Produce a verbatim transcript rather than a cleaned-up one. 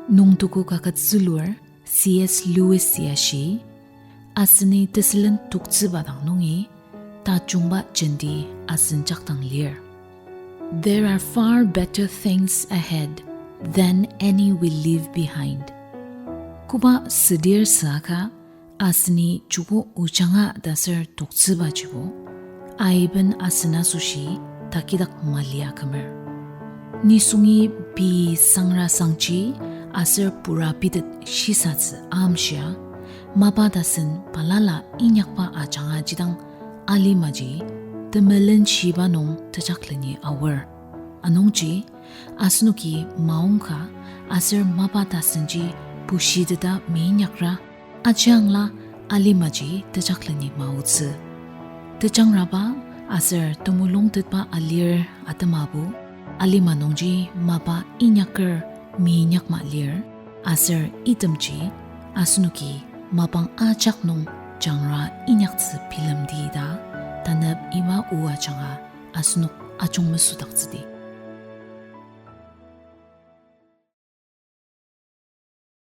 Nungtuku kaket zülur C S Lewis ya shi, aseni tesülen toktsüba dang nungi tajungba jenti asen jakdang lir. There are far better things ahead than any we leave behind. Koba südir süaka, aseni joko ojanga ta ser toktsübajibo, aiben asen asoshi takidak malia kümer. Nisungi pei sangra sangji aser pura bitet shisatsü amshia, mapa tasen balala inyakba ajanga jidang alimaji temelen shiba nung tejakleni aor. Anungji, asenoki maongka aser mapa tasenji bushiteta meinyakra, ajiangla alimaji tejakleni maotsü. Tejangraba aser temulungtetba alir atemabo, alima nungji mapa inyaker meinyakma lir, aser itemji asenoki mapang ajak nung jangra inyaktsü bilemdi ta, tanep iba o ajanga asenok ajung mesüdaktsüdi.